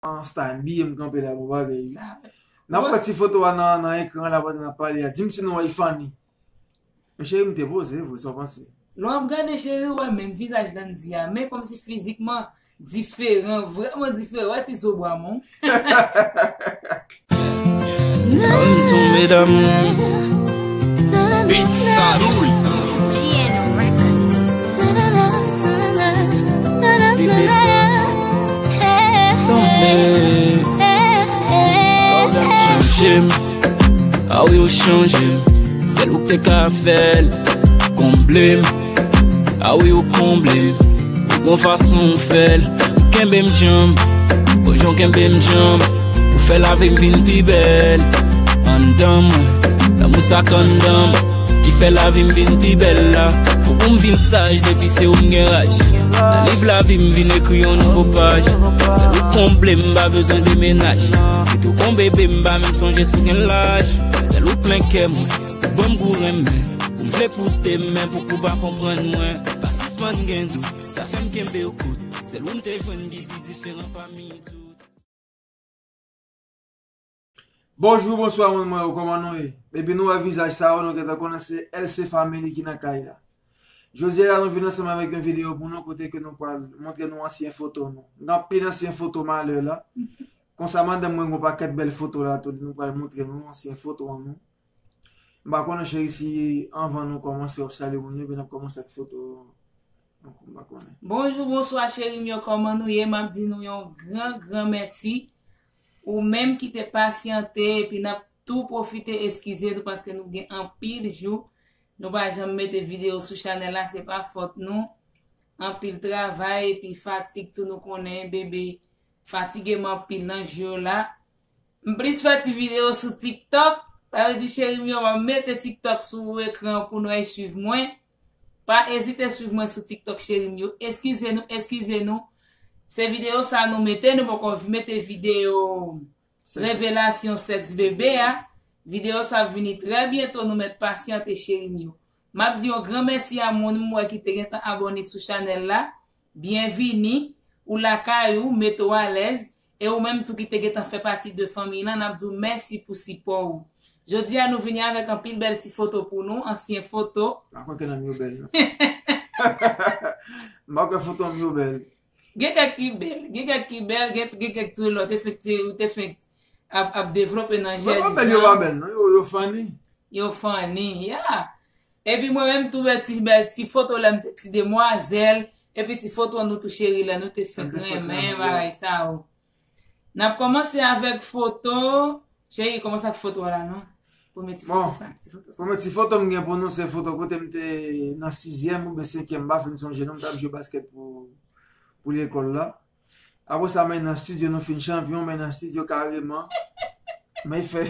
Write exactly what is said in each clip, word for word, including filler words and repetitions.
An style, biye m kanpe la, bon bagay. Sa, n ap wè ti foto a nan, nan ekran la pandan n ap pale a. Di m si nou wè Ifany. Men cheri, m te poze vre, sa w panse? Lè w ap gade cheri, w wè menm vizaj Landy a, men kòmsi fizikman diferan, vrèman diferan. Wè ti zo bwa mwen. Ann tonbe damou. Beat Sadoul. G N Records. Tonbe. Chanje m. A wi, ou chanje m. Sèl ou k te ka fè l. Konble m. A wi, ou konble m. Ou gon fason ou fè l. Ou kenbe m djanm. O jan w kenbe m djanm. Ou fè lavi m vin pi bèl. Anndan mwen, lanmou sa k anndan m, ki fè lavi m vin pi bèl la. Pou ou m vin saj depi se ou m gen raj. Nan liv lavi m vin ekri yon nouvo paj. Sèl ou konble m, m pa bezwen demenaj. Kite w gon bebe, m pa menm sonje si w gen laj. Sèl ou plen kè mwen, ou ban m gou renmen. Pou m vle pote men, pou kou pa konprann mwen. Pa sispann gen dout, sa fè m kenbe w kout. Sèl ou m te jwenn ki pi diferan pami tout. Bonjou, bonswa, moun mwen yo, kòman nou ye? Epi nou wè vizaj sa yo, nou gentan konnen se L C Family ki nan kay la. Jodi a la, nou vin ansanm avèk yon videyo pou nou, kote ke nou pral montre nou ansyen foto nou. Gen anpil ansyen foto malè la. Konsa, madanm mwen gen yon pakèt bèl foto la tou, nou pral montre nou ansyen foto an nou. M pa konnen, cheri, si anvan nou kòmanse w ap salye moun yo, epi n ap kòmanse ak foto. Donk, m pa konnen. Bonjou, bonswa, cheri m yo, kòman nou ye? M ap di nou yon gran, gran mèsi. Ou menm ki te pasyante, epi n ap tou pwofite eskize nou paske nou gen anpil jou nou pa janm mete videyo sou chanèl la, se pa fòt nou. Anpil travay, epi fatig tou, nou konnen, bebe fatige m anpil nan jou yo la. M plis fè ti videyo sou TikTok. Sa vle di, cheri m yo, m ap mete TikTok sou ekran pou nou al swiv mwen. Pa ezite swiv mwen sou TikTok, cheri m yo. Eskize nou, eskize nou. Se videyo sa nou mete, nou poko mete videyo revelasyon sèks bebe a. Videyo sa ap vini trè byento, nou mèt pasyante, cheri m yo. M ap di yon gran mèsi a moun m wè ki te gentan abòne sou chanèl la. Byenvini, ou lakay ou, mete w alèz, e ou menm tou ki te gentan fè pati de fanmi lan, n ap di w mèsi pou sipò ou. Jodi a, nou vini avèk anpil bèl ti foto pou nou, ansyen foto. Pa kwè ke nanm yo bèl, non. M pa kwè foto m yo bèl. Gen kèk ki bèl, gen kèk ki bèl, gen, gen kèk tou lòt, efekti, ou te fenk ap, ap devlope nan jèn jan. Yo pa bèl, yo pa bèl, non, yo, yo funny. Yo funny, yeah. Epi mwen menm tou wè ti bèl ti foto lè m te ti demwazèl, epi ti foto nou tou cheri lè nou te fenk renmen bagay sa yo. N ap kòmanse avèk foto, cheri, kòmanse ak foto a la, non? Premye ti foto sa, ti foto sa. Premye ti foto m gen pou nou se foto kote m te nan sizyèm oubyen senkyèm, m pa fin sonje non, m t ap jwe baskèt pou, pou lekòl la. Apre sa, mwen nan estidyo, nou fin chanpyon, mwen nan estidyo kareman. Mwen fè,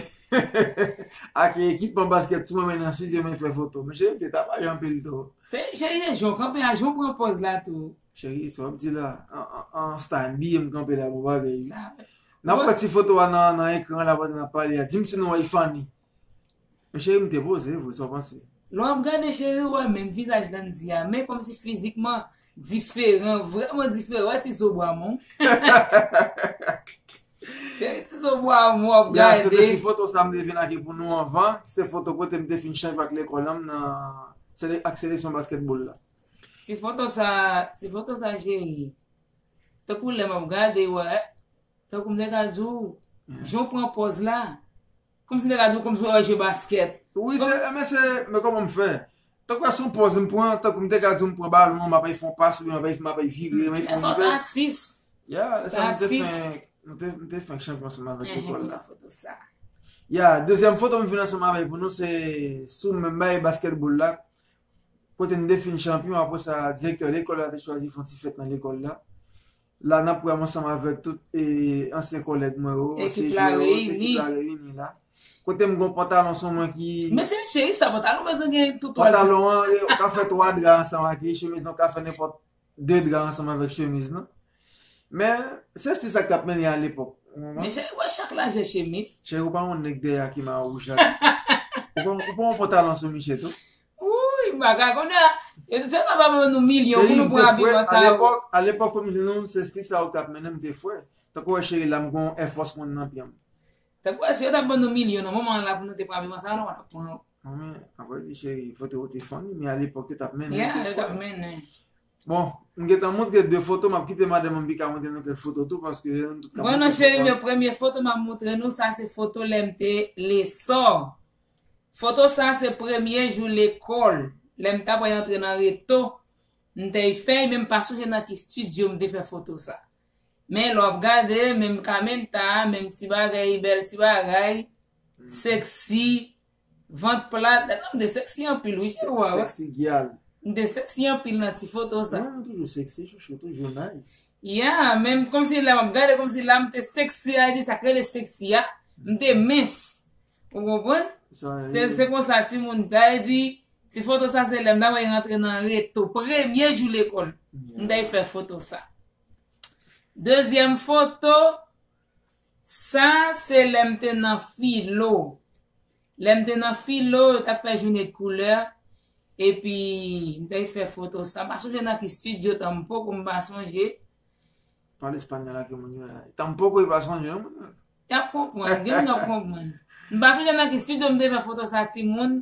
ak ekipman baskèt sou mwen, mwen nan estidyo, mwen fè foto. Men cheri, m te tapaje anpil tou. Se, cheri, jan w kanpe a, jan w pran pòz la tou. Cheri, sa w ap di la? An, an, an style, biye m kanpe la, bon bagay. N ap wè ti foto a nan, nan ekran la pandan n ap pale a. Di m si nou wè Ifany. Men cheri, m te poze vre, sa w panse? Lè w ap gade cheri, w wè menm vizaj Landy a, men kòmsi fizikman diferan, vrèman diferan. Wè ti zo bwa mwen. Cheri, ti zo bwa mwen, w ap gade. Ya, se de ti foto sa m te vin ak pou nou anvan. Se foto kote m te fin chanpyon ak lekòl la, m nan sele-, ak seleksyon baskètbòl la. Ti foto sa, ti foto sa, cheri. Tankou lè m ap gade, wè. Tankou m te ka di w, jan w pran pòz la. Kòmsi m te ka di w, kòmsi w al jwe baskèt. Wi, se, men se, men kòman m fè? Tankou se yon pòz m pran, tankou m te ka di w m pran balon an, m ap al fè yon pas, oubyen m ap al, m ap al vire, m ap al fè yon revès. Atis. Ya, lè sa m te fenk, m te, m te fenk chanpyon ansanm avèk lekòl la. Foto sa. Ya, dezyèm foto m vin ansanm avèk pou nou, se sou menm bagay baskètbòl la. Kote n te fin chanpyon, apre sa, direktè lekòl la te chwazi fè yon ti fèt nan lekòl la. La, n ap wè m ansanm avèk tout, e, ansyen kòlèg mwen yo, ansyen jwè yo, ekip la reyini la. Kote m gon pantalon sou mwen ki... Men se cheri sa, pantalon bezwen gen tout. Pantalon an, e, ou ka fè twa dra ansanm ak li, chemiz lan ou ka fè nenpòt de dra ansanm avèk chemiz lan. Men, se stil sa k t ap mennen alepòk. Men cheri, wè chak lajè chemiz. Cheri, ou pa yon nèg dèyè a ki mawouj la. Ou pa, ou pa yon pantalon sou miche tou. Wouy, bagay konn a. E se sa pa ban nou milyon pou nou pran abiman sa yo. Alepòk, alepòk, pou m di nou, se stil sa yo k t ap mennen, m te fre. Tankou wè cheri la, m gon Air Force One nan pye m. Tankou wè si yo t ap ban nou milyon nan moman an la pou nou te pran abiman sa, nou pa t ap pran yo. Non, men, apre di cheri, foto yo te funny, men alepòk yo t ap mennen. Yeah, yo t ap mennen. Bon, m gentan montre de foto, m ap kite madanm mwen pi ka montre nou kèk foto tou, paske nou tout ka montre foto. Bon, non, cheri m yo, premye foto m ap montre nou, sa se foto lè m te Lesò. Foto sa se premye jou lekòl, lè m t ap antre nan reto, m te fè, men m pa sonje nan ki estidyo m te fè foto sa. Men lè w ap gade, menm kamenta, menm ti bagay, bèl ti bagay, seksi, vant plat, lè sa m te seksi anpil wi, cheri w a wè. Seksi gyal. M te seksi anpil nan ti foto sa. Non, ou toujou seksi, chouchou, toujou nice. Yeah, menm kòmsi lè m ap gade, kòmsi la m te seksi, a di sa k rele seksi a, m te mens. Ou konprann? Se, se konsa timoun ta di, ti foto sa se lè m ta pral rantre nan reto, premye jou lekòl. M ta fè foto sa. Dezyèm foto, sa se lè m te nan filo. Lè m te nan filo, yo t ap fè jounen de koulè. Epi, m te fè foto sa. M pa sonje nan ki estidyo tanpoko, m pa sonje. Pale espanyòl ak moun yo la. Tanpoko, yo pa sonje, non? Y ap konprann, gen moun k ap konprann. M pa sonje nan ki estidyo m te fè foto sa timoun,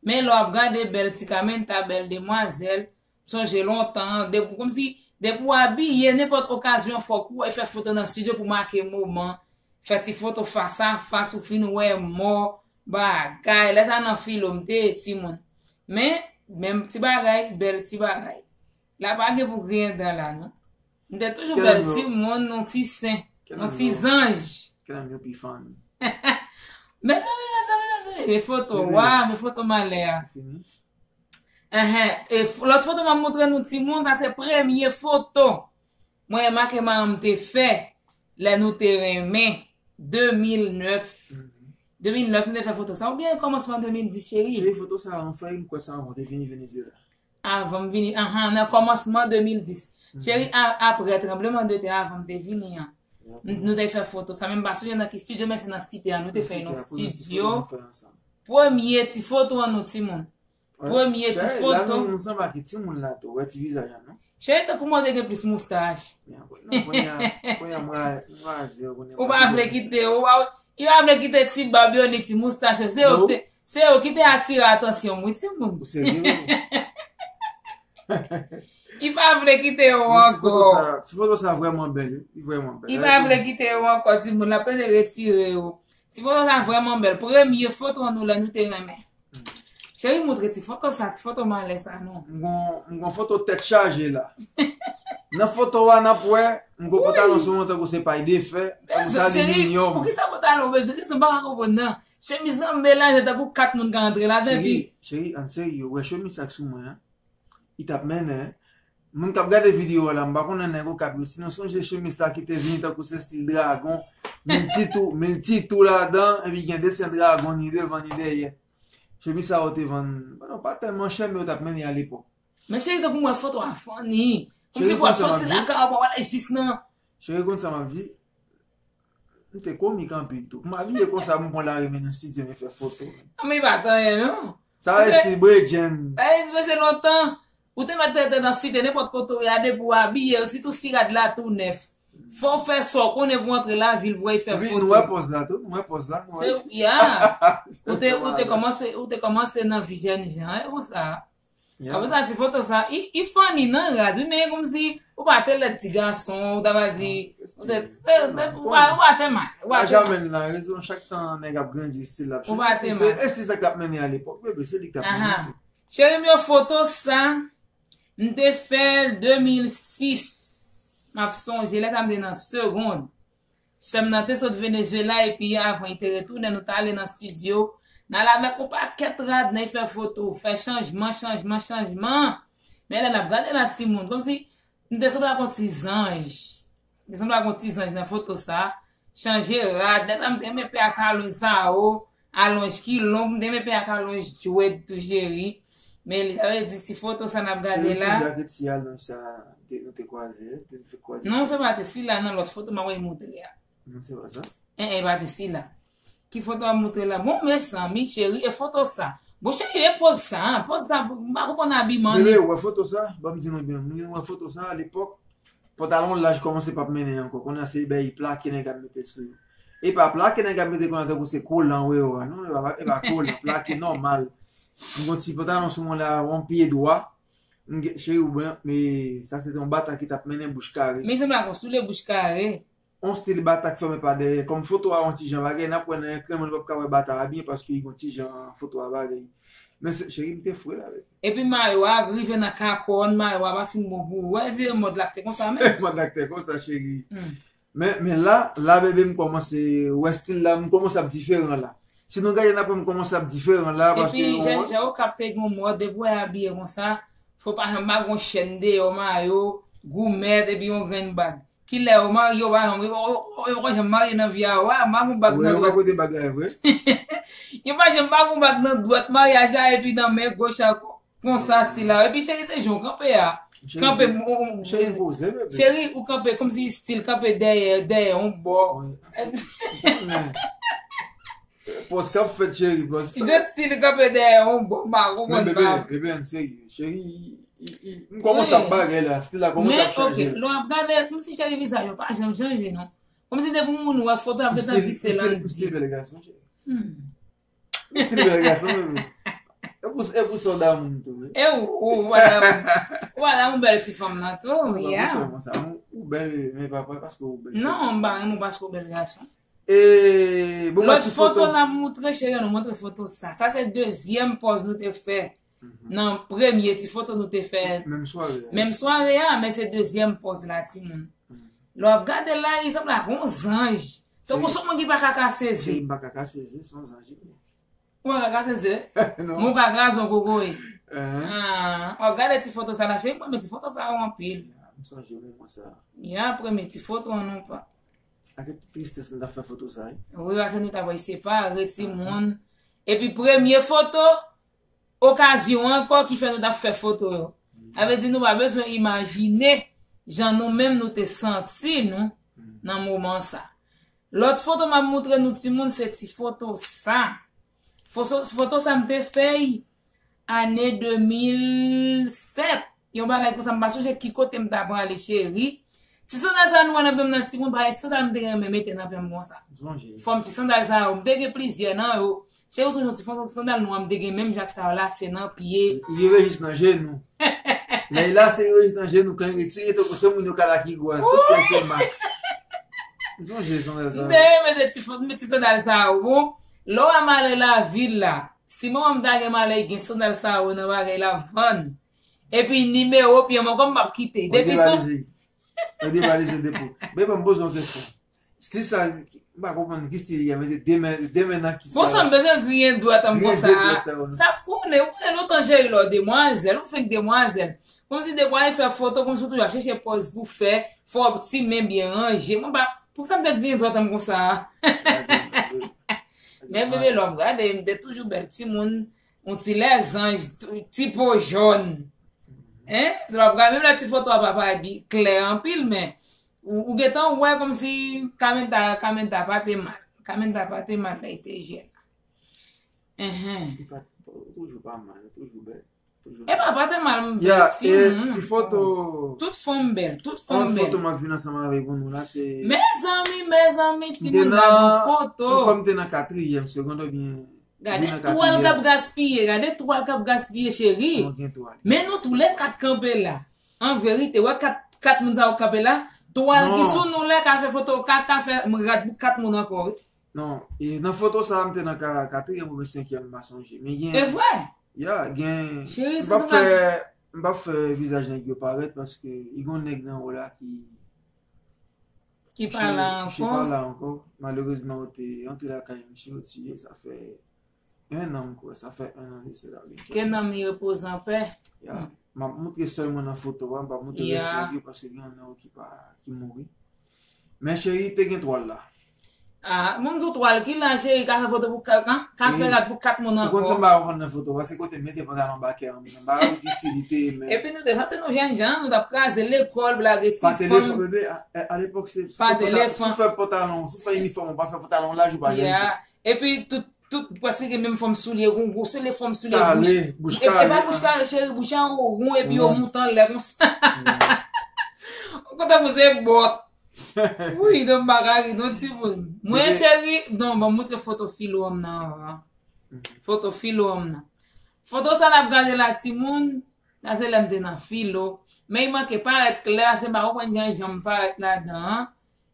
men lè w ap gade bèl ti kamenta, bèl demwazèl, sonje lontan, depi, kòmsi, depi w abiye, nenpòt okazyon, fòk ou fè foto nan estidyo pou make moman, fè ti foto fas a fas, ou fin wè mò, bagay, lè sa nan filo, m te timoun. Men, menm ti bagay, bèl ti bagay. La pa gen pou griyen dan la, non. M te toujou bèl timoun, yon ti sen, yon ti zanj. Kè nan m yo pi funny. Mezanmi, mezanmi, mezanmi, men foto wa, men foto malè a. Enhen, e lòt foto m ap montre nou timoun, sa se premye foto mwen e make manman m te fè lè nou te renmen, de mil nèf. De mil nèf, nou te fè foto sa, oubyen kòmansman de mil dis, cheri? Cheri, foto sa, anfen, m kwè sa, mwen te vini Venezuela. Avan m vini, anhan, nan kòmansman de mil dis. Cheri, a, apre tranbleman de tè, avan m te vini an, n- nou te fè foto sa, men m pa sonje nan ki estidyo, men se nan Site a, nou te fè nan estidyo. Premye ti foto an nou timoun. Premye ti foto. Cheri, la nou, nou sanble ak timoun la tou, wè ti vizaj la, non? Cheri, tankou mwen te gen plis moustach. Non, kounye a, kounye a, mwen, mwen raze, kounye a. Ou pa vle kite, ou pa, li pa vle kite ti bab yo ni ti moustach yo. Se yo ki te, se yo ki te atire atansyon m, wi, timoun. Ou serye, wi? Li pa vle kite yo ankò. Ti foto sa, ti foto sa vrèman bèl, wi. Li vrèman bèl. Li pa vle kite yo ankò, timoun. L ap pede retire yo. Ti foto sa vrèman bèl. Premye foto an nou lè nou te renmen. Cheri, montre ti foto sa, ti foto malè sa non. M gon, m gon foto tèt chaje la. Nan foto a, n ap wè, m gon pantalon sou mwen tankou se pay de fè, tankou se aliminyòm. Poukisa pantalon bezwen, se m pa ka konprann nan. Chemiz nan m melaje tankou kat moun ka antre ladan epi. Cheri, cheri, ann serye, ou wè chemiz sa k sou mwen an? Li t ap mennen. Moun k ap gade videyo a la, m pa konnen nèg Okap yo, si nou sonje chemiz sa ki te vini tankou se stil dragon, men l ti tou, men l ti tou ladan, epi gen desen dragon ni devan ni dèyè. Chemiz sa yo te vann, bon, pa tèlman chè, men yo t ap mennen alepòk. Men cheri, tankou m wè foto a funny. Kòmsi pou w ap soti lakay ou, pou w ale jis nan. Cheri, konn sa m ap di? M te komik anpil tou. M abiye konsa, m pran lari, men nan estidyo, men fè foto. Anmè, pa t anyen, non. Sa reste bredjenn. Sa vle di, se lontan. Ou te mèt rete nan Site, nenpòt kote w ye a, depi w abiye, sitou si rad la tou nèf. Fò w fè sa w konnen pou w antre lavil, pou w al fè foto. Epi, nou wè pòz la tou, nou wè pòz la, nou wè. Se, ya. Ou te, ou te kòmanse, ou te kòmanse nan vi jèn jan, e konsa. Apre sa, ti foto sa, i, i funny nan rad, wi, men kòmsi ou pa te lèd ti gason, ou ta va di, ou te, te, te, ou pa, ou pa te mal, ou pa te mal. Jamèl nan rezon, chak tan nèg ap grandi, estil l ap chanje. Ou pa te mal. Se estil sa k t ap mennen alepòk, bebe, se li k t ap mennen. Cheri m yo, foto sa, m te fè l de mil sis. M ap sonje, lè sa m te nan segond. Sè m nan te sot Venezuela epi avan li te retounen, nou t ale nan estidyo. N al avèk yon pakèt rad, n al fè foto, fè chanjman, chanjman, chanjman. Men lè n ap gade la timoun, kòmsi m te sanble ak yon ti zanj. M te sanble ak yon ti zanj nan foto sa. Chanje rad, lè sa m te renmen pè ak alonj sa yo. Alonj ki long, m te renmen pè ak alonj djwèt tou cheri. Men li, sa vle di ti foto sa n ap gade la. Se yon ti alonj sa nou te kwaze, nou te fèk kwaze. Non, se pa te sila, nan lòt foto m ap montre a. Non, se pa sa. En, en, pa te sila. Ki foto w ap montre la? Bon, mezanmi, cheri, e foto sa? Bon, cheri, e pòz sa, pòz sa, m pa konprann abiman li. Bebe, ou wè foto sa? Ban m di nou byen, moun yo wè foto sa alepòk. Pantalon laj kòmanse p ap mennen ankò. Kounye a se bay plake nèg ap mete sou yo. E pa plake nèg ap mete kounye a tankou se kolan ou wè yo a. Non, e pa, e pa kolan, plake nòmal. M gon ti pantalon sou mwen la, yon pye dwa. M gen, cheri, ou byen, men sa se te yon bata ki t ap mennen bouch kare. Men sanble ak yon soulye bouch kare. Yon stil bata k fèmen pa dèyè. Kòm foto a yon ti jan bagay, n ap wè nan ekran, men nou p ap ka wè bata a byen paske li gon ti jan foto a bagay. Men se, cheri, m te fre la, bebe. Epi mayo a rive nan kakòn, mayo a pa fin bon pou ou. Wè, di mòd la k te konsa menm. Mòd la k te konsa, cheri. Hmm. Men, men la, la, bebe, m kòmanse wè stil la, m kòmanse ap diferan la. Si nou gade n ap wè m kòmanse ap diferan la, paske Epi, jan, jan Okap te gen yon mòd, depi w wè abiye konsa, fò pa janm pa gen yon chèn deyò, mayo, goumèt, epi yon grenn bag. Kilè yo marye, yo pa janm, yo, yo, yo poko janm marye nan vi a yo. A, m pa gon bag nan dwèt. Yo pa pote bag la, vre. Yo pa janm pa gon bag nan dwèt maryaj la, epi nan men goch la, kon- konsa, stil la. Epi, cheri, se jan w kanpe a. Kanpe, m- m- Cheri, poze, bebe. Cheri, ou kanpe kòmsi stil kanpe dèyè, dèyè yon bò. Wi. Pòz k ap fèt, cheri, pòz. Se stil kanpe dèyè yon bò, m pa konprann, bebe, bebe, ann serye. Cheri, i- i- m kòmanse ap bagay la, stil la kòmanse ap chanje. Men, ok, lè w ap gade, kòmsi cheri vizaj yo pa janm chanje, non. Kòmsi depi moun wè foto, ap gentan di se Landy. M stil bèl gason, cheri. Hmm. M stil bèl gason, bebe. E pou, e pou sa w damou m tou, wi. E ou, ou, ou pa damou. Ou pa damou bèl ti fanm nan tou, ya. Ou bèl, men pa, pa paske ou bèl. Non, m pa renmen w paske w bèl gason. E, bon, lòt foto n ap moutre, cheri, nou montre foto sa. Sa se dezyèm pòz nou te fè. Nan premye ti foto nou te fè menm sware a. Menm sware a, men se dezyèm pòz la, timoun. Lè w ap gade l la, li sanble ak yon zanj. Tankou se yon moun ki pa ka kase ze. Cheri, m pa ka kase ze, se yon zanj li ye. Ou pa ka kase ze? Non. Men w ka kraze yon kokoye. Ah, w ap gade ti foto sa la, cheri, m renmen ti foto sa yo anpil. M sonje moman sa. Ya, premye ti foto an nou pa. Ak tout tristès nou t ap fè foto sa, wi. Wi, paske nou t ap separe, timoun. Epi premye foto, okazyon ankò ki fè nou t ap fè foto yo. Sa vle di nou pa bezwen imajine jan nou menm nou te santi nou nan moman sa. Lòt foto m ap moutre nou timoun se ti foto sa. Foto, foto sa m te fè l ane de mil sèt. Yon bagay konsa, m pa sonje ki kote m ta prale, cheri. Ti sandal sa nou wè nan pye m nan, timoun, parèt ti sandal m te renmen mete nan pye m konsa. Fòm ti sandal sa yo, m te gen plizyè nan yo. Cheri, ou sonje yon ti fòm ti sandal nwa m te gen, menm jan ak sa yo lase nan pye. Li rive jis nan jenou. Lè li lase, li rive jis nan jenou, kan li retire, tankou se moun yo kal ak rigwaz, tout pye se mak. M sonje sandal sa yo. M te renmen mete ti fòm, ti sandal sa yo. Bon, lè w wè m ale lavil la, si manman m ta gen malè, li gen sandal sa yo nan bagay la vann. Epi nimewo pye m ankò m p ap kite. Depi son. Mwen devalize depo. Bebe, m poze yon kesyon. Stil sa, m pa konprann ki stil li ye, mete de men, de men nan kis sa. Bon, sa m bezwen griyen dwèt an m konsa. Sa fou, ne, ou konnen lontan Jerry lè w demwazèl, ou fenk demwazèl. Kòmsi depwa e fè foto, kòmsi w toujou ap chèche pòz pou fè, fò ti men byen ranje. Mwen pa, poukisa m te griyen dwèt an m konsa? Men bebe, lè w ap gade, m te toujou bèl timoun, yon ti lèzanj, ti po jòn. Hein? Se pa pou menm lè ti foto a pa parèt bi- klè anpil, men ou, ou gentan wè kòmsi Kamenta, Kamenta pa te mal. Kamenta pa te mal lè li te jèn. Enhen. Li pa, toujou pa mal, toujou bèl. Toujou bèl. Epa, pa te mal, m bèl. Ya, e, ti foto. Tout fanm bèl, tout fanm bèl. Foto m ap vin ansanm avèk nou la, se. Mezanmi, mezanmi, timoun, gade yon foto. Kòm m te nan katriyèm segond oubyen Gade twal k ap gaspiye, gade twal k ap gaspiye, cheri. Men nou tou le kat kanpe la. An verite, wè kat, kat moun sa yo k kanpe la, twal ki sou nou la ka fè foto, ka, ka fè rad pou kat moun ankò, wi. Non, e nan foto sa a, m te nan ka, katriyèm oubyen senkyèm, m pa sonje. Men gen. E vre? Ya, gen. Cheri, m p ap fè, m p ap fè vizaj nèg yo parèt paske li gon nèg nan wo la ki Ki pa la ankò. Ki pa la ankò. Malerezman, ou te antre lakay misye, ou tiye, sa fè en an, m kwè, sa fè en an de sela, wi. Ke nanm li repoze an pè. Ya. M ap moutre sèl mwen nan foto a, m p ap moutre rès nèg yo, paske gen nan yo ki pa, ki mouri. Men cheri, te gen twal la. Ah, moun di w twal ki la, cheri, ka fè foto pou kat, ka fè rad pou kat moun ankò. Ou konn sa m pa konprann nan foto, paske kote m mete pantalon bakè an, m pa wè ki stil li te ye menm. Epi nou te santi nou jènjan, nou t ap kraze lekòl, blage ti fanm. Pa telefòn, bebe, a, a, alepòk se, si w fè pantalon, si w fè inifòm, ou pa fè pantalon laj, ou pa jènjan. Epi tout, tout, prèske gen menm fòm soulye, gon gwo, se le fòm soulye bouch. Kare, bouch kare. E pa bouch kare, cheri, bouch an won, epi yo moute anlè konsa. Ou kontan pou se bòt. Wi, non, m pa ka ri, non, timoun. Mwen, cheri, non, ban m moutre foto filo an m nan avan. Foto filo an m nan. Foto sa n ap gade la, timoun, sa se lè m te nan filo. Men li manke parèt klè, se m pa konprann jan, jan m parèt ladan an.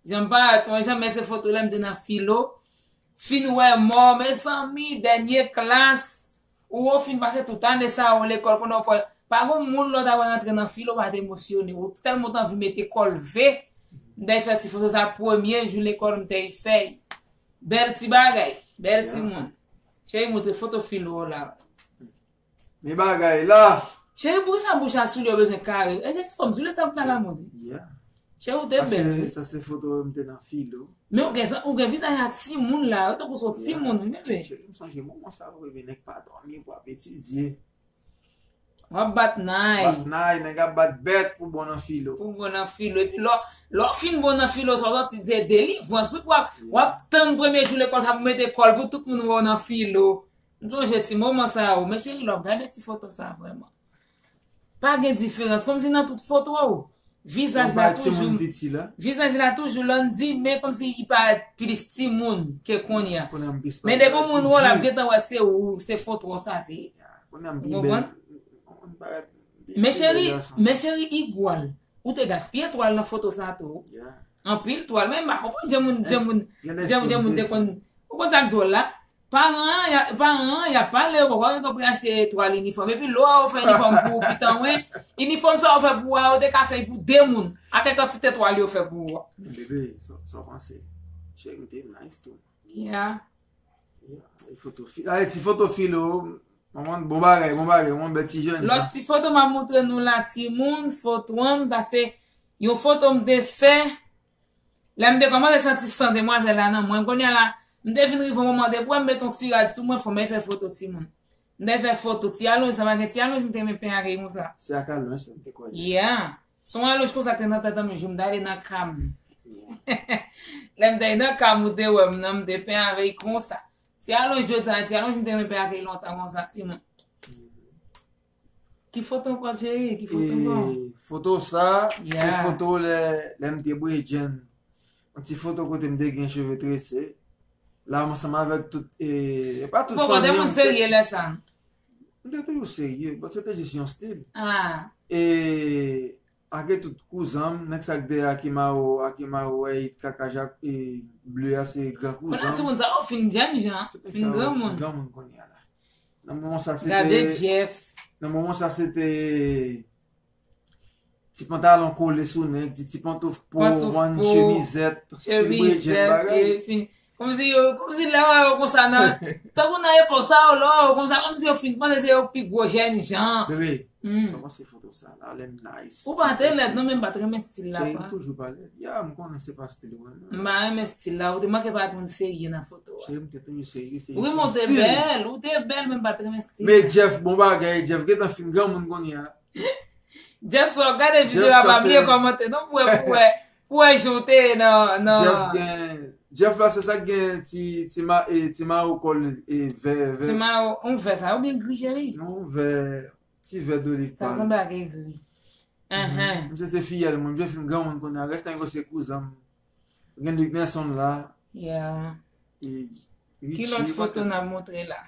Jan m parèt, mwen, jan, men se foto lè m te nan filo. Fin wè mò, mezanmi, dènye klas. Ou, ou fin pase tout ane sa yo lekòl, konnen w pa, pa gen moun lè w ta wè rantre nan filo, w pa t emosyone. Ou tèlman w t anvi mete kòlve. M te fè ti foto sa premye jou lekòl, m te fè. Bèl ti bagay, bèl timoun. Cheri, moutre foto filo w la. Men bagay la. Cheri, poukisa bouch a soulye w bezwen kare? E se si fòm soulye sa pou ta la mode. Yeah. Cheri, ou te bèl, wi. Sa se foto m te nan filo. Men ou gen, ou gen vizaj a timoun la, ou tankou se yon timoun, wi, bebe. Cheri, m sonje moman sa yo, bebe, nèg pa dòmi, w ap etidye. W ap bat nay. Bat nay, nèg ap bat bèt pou bon nan filo. Pou bon nan filo. Epi lè, lè w fin bon nan filo, sa w santi se delivrans. Wi, w ap, w ap tann premye jou lekòl, sa pou mete kòl pou tout moun wè w nan filo. M sonje ti moman sa yo. Men cheri, lè w ap gade ti foto sa vrèman. Pa gen diferans. Kòmsi nan tout foto w, vizaj la toujou, vizaj la toujou landy, men kòmsi li parèt plis timoun ke kounye a. Men depi yon moun wè w, l ap gentan wè se ou, se foto w sa te ye. Ou konprann? Men cheri, men cheri, igwal. Ou te gaspiye twal nan foto sa tou. Anpil twal, men m pa konprann jan moun, jan moun, jan, jan moun te konn. Ou konn sa k dwòl la? Paran an, y a, paran an, y ap pale, ou pa gen pou achte twal inifòm. Epi lè w fè inifòm pou ou, pitan wen, inifòm sa yo fè pou ou a, yo te ka fè pou de moun. A kèk kantite twal yo fè pou ou a. Bebe, sa, sa w panse? Cheri, m te nice tou. Yeah. Yeah, e foto fi-, a, e ti foto filo. Manman, bon bagay, bon bagay, yon bèl ti jèn. Lòt ti foto m ap montre nou la, timoun, foto an, sa se yon foto m te fè. Lè m te kòmanse santi san demwazèl la nan mwen, kounye a la, m te vin rive yon moman, depi w wè m met yon ti rad sou mwen, fò m fè foto timoun. M te fè foto ti alonj, sa pa gen ti alonj, m te renmen penyen ak li konsa. Se ak alonj sa m te kwè. Yeah. Se yon alonj konsa k te nan tèt an m, jou m t ale nan ka m. Lè m t ale nan ka m, ou te wè m nan, m te penyen avè l konsa. Ti alonj dwèt sa, ti alonj m te renmen penyen ak li lontan konsa, timoun. Ki foto ankò, cheri? Ki foto ankò? E, foto sa, se foto lè, lè m te bredjenn. Yon ti foto kote m te gen cheve trese. La, m ansanm avèk tout, e, e pa tout fanmi an. Ou te moun serye lè sa? M te toujou serye, but se te jis yon stil. Ah. E, ake tout kouzan m, nèg sa k dèyè Akimaro, Akimaro, e, kaka jak, e, ble a, se gran kouzan m. Kounye a timoun sa yo fin jènjan, fin granmoun. Fin granmoun kounye a la. Nan moman sa, se te, gade Jeff. Nan moman sa, se te ti pantalon kole sou nèg, ti, ti pantouf po, chemizèt, stil bredjenn bagay. Kòmsi yo, kòmsi lè w wè yo konsa nan, tankou nan epòk sa yo, lè w wè yo konsa, kòmsi yo fin panse se yo k pi gwo jènjan. Bebe, sa w panse foto sa la, lè m nice. Ou pa te lèd non, men m pa t renmen stil la. Cheri, m toujou pa lèd. Ya, m konnen se pa stil ou renmen. M pa renmen stil la, ou te manke parèt moun serye nan foto a. Cheri, m te toujou serye, se jis yon stil. Wi, men ou te bèl, ou te bèl, men m pa t renmen stil la. Men Jeff, bon bagay, Jeff gentan fin granmoun kounye a. Jeff, si w ap gade videyo a, pa bliye kòmante non, pou wè, pou wè, pou wè jan w te ye nan, nan. Jeff gen, Jeff la se sa k gen ti, ti ma, e, ti mawo kòl, e, vè, vè. Ti mawo, yon vè sa, oubyen gri, cheri? Non, vè, ti vè doliv pal. Sa sanble ak gri. Enhen. Misye se fiyèl mwen, misye fin granmoun kounye a, rès nèg yo se kouzan m. Gen Luc Nelson la. Yeah. E Richie, ki lòt foto n ap montre la?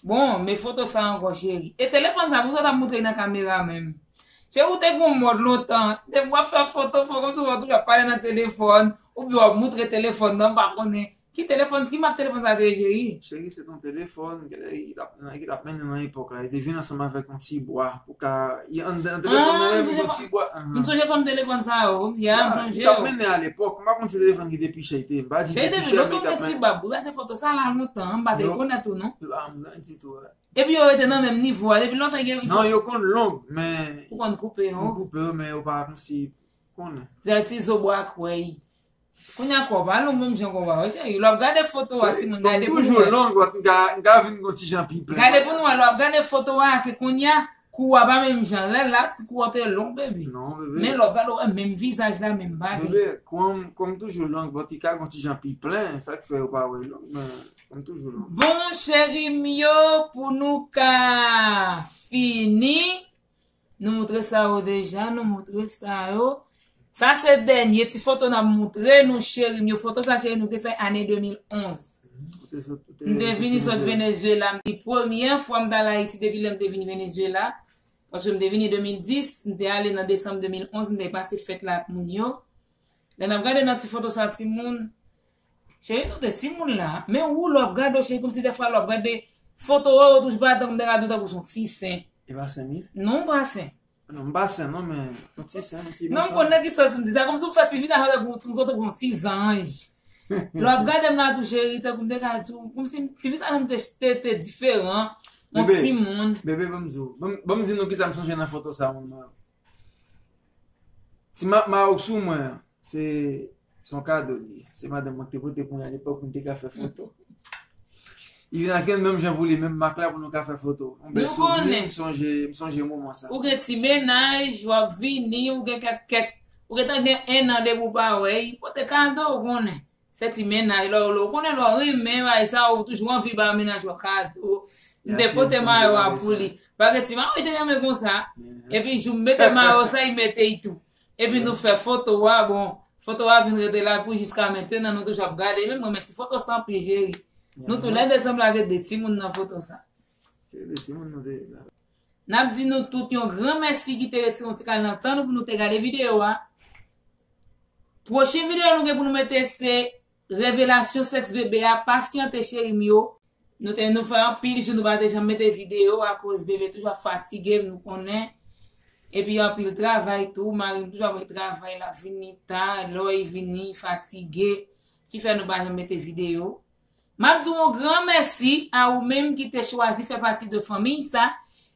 Bon, men foto sa ankò, cheri. E telefòn sa, poukisa w t ap montre nan kamera menm? Cheri, ou te gon mòd lontan. Depi w ap fè foto, fò kòmsi w toujou ap pale nan telefòn. Oubyen w ap montre telefòn nan, m pa konnen. Ki telefòn, ki mak telefòn sa te ye, cheri? Cheri, se t on telefòn, genlè ki t ap, ki t ap mennen nan epòk la, li te vin ansanm avèk yon ti bwa. Ou ka, anndan telefòn nan, menm yon ti bwa. M sonje fòm telefòn sa yo. Ya, m sonje yo. Li t ap mennen alepòk. M pa konn si telefòn ki te pi chè li te ye. M pa di li te pi chè, men li t ap mennen. Ti bab, ou gade foto sa la lontan, m pa te rekonèt ou non. Yo pa menm ditou. Epi yo rete nan menm nivo a, depi lontan gen. Non, yo konn long, men. Ou konn koupe yo. M koupe yo, men yo pa kòmsi, konnen. Ti zo bwa kwèy. Kounye a kò w pa long menm jan kò w pa wè, cheri. Lè w ap gade foto a, timoun, gade pou nou wè. Toujou long, m ka, m ka vin yon ti jan pi plen. Gade pou nou wè, lè w ap gade foto a, ke kounye a, kou a pa menm jan. Lè la, ti kou a te long, baby. Non, bebe. Men lè w ap gade, w wè menm vizaj la, menm bagay. Bebe, kou an, kou an toujou long, but li ka yon ti jan pi plen, sa k fè yo pa wè long, men kou an toujou long. Bon, cheri m yo, pou nou ka fini, nou moutre sa yo deja, nou moutre sa yo. Sa se dènye ti foto n ap moutre nou, cheri m yo. Foto sa, cheri, nou te fè ane de mil onz. M te vini sot Venezuela. M di premyè fwa m t al Ayiti depi lè m te vini Venezuela. Paske m te vini de mil dis, m te ale nan desanm de mil onz, m te pase fèt la ak moun yo. Lè n ap gade nan ti foto sa, timoun, cheri, nou te timoun la. Men ou, lè w ap gade, cheri, kòmsi dèfwa lè w ap gade foto, ou touch pa tankou m te ka di w tankou se yon ti sen. E pa sen m ye? Non, ou pa sen. Non, m pa sen, non, men yon ti sen, yon ti... Non, m konnen ki sans m di sa. Kòmsi w fè ti vizaj ou tankou, ou tankou yon ti zanj. Lè w ap gade m la tou, cheri, tankou m te ka di w, kòmsi ti vizaj m te, te, te diferan. Yon timoun. Bebe, ban m di w. Ban m, ban m di nou kisa m sonje nan foto sa, manman. Ti ma-, mawòk sou mwen an, se, se yon kado li ye. Se madanm mwen ki te pote pou mwen alepòk pou m te ka fè foto. Li vin ak yon menm jan pou li, menm mak la pou nou ka fè foto. Yon bèl souvni, m sonje, m sonje moman sa. Ou gen ti mennaj, w ap vini, ou gen kèk, kèk, ou gentan gen en an depi w pa wè, li pote kado, ou konnen. Se ti mennaj, lè w, lè w konnen lè w renmen bagay sa, ou toujou anvi ba mennaj ou kado. M te pote mayo a pou li. Paske ti mayo te renmen konsa. Epi jou m mete mayo sa, li mete l tou. Epi nou fè foto a, bon, foto a vin rete la pou jiska mentenan, nou toujou ap gade. Men mwen, men ti foto sa anpil, cheri. Nou tou lè de sanble ak de timoun nan foto sa. Se de timoun nou te la. N ap di nou tout yon gran mèsi ki te retire yon ti kal nan tan nou pou nou te gade videyo a. Pwochen videyo nou gen pou nou mete se revelasyon sèks bebe a, pasyante cheri m yo. Nou te, nou fè anpil jou nou pa te janm mete videyo akoz bebe toujou ap fatige m, nou konnen. Epi anpil travay tou, mari m toujou ap travay, l ap vini ta, lè w vini fatige, ki fè nou pa janm mete videyo. M ap di w yon gran mèsi a ou menm ki te chwazi fè pati de fanmiy sa,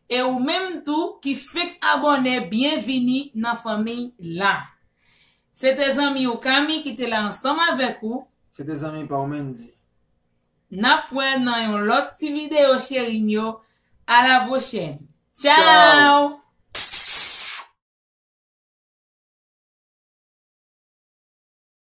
e ou menm tou ki fenk abòne, byenvini nan fanmiy la. Se te zanmi w Kami ki te la ansanm avèk ou. Se te zanmi pa w Mendy. N ap wè nan yon lòt ti videyo cheri m yo. A la pwochèn. Tchaw!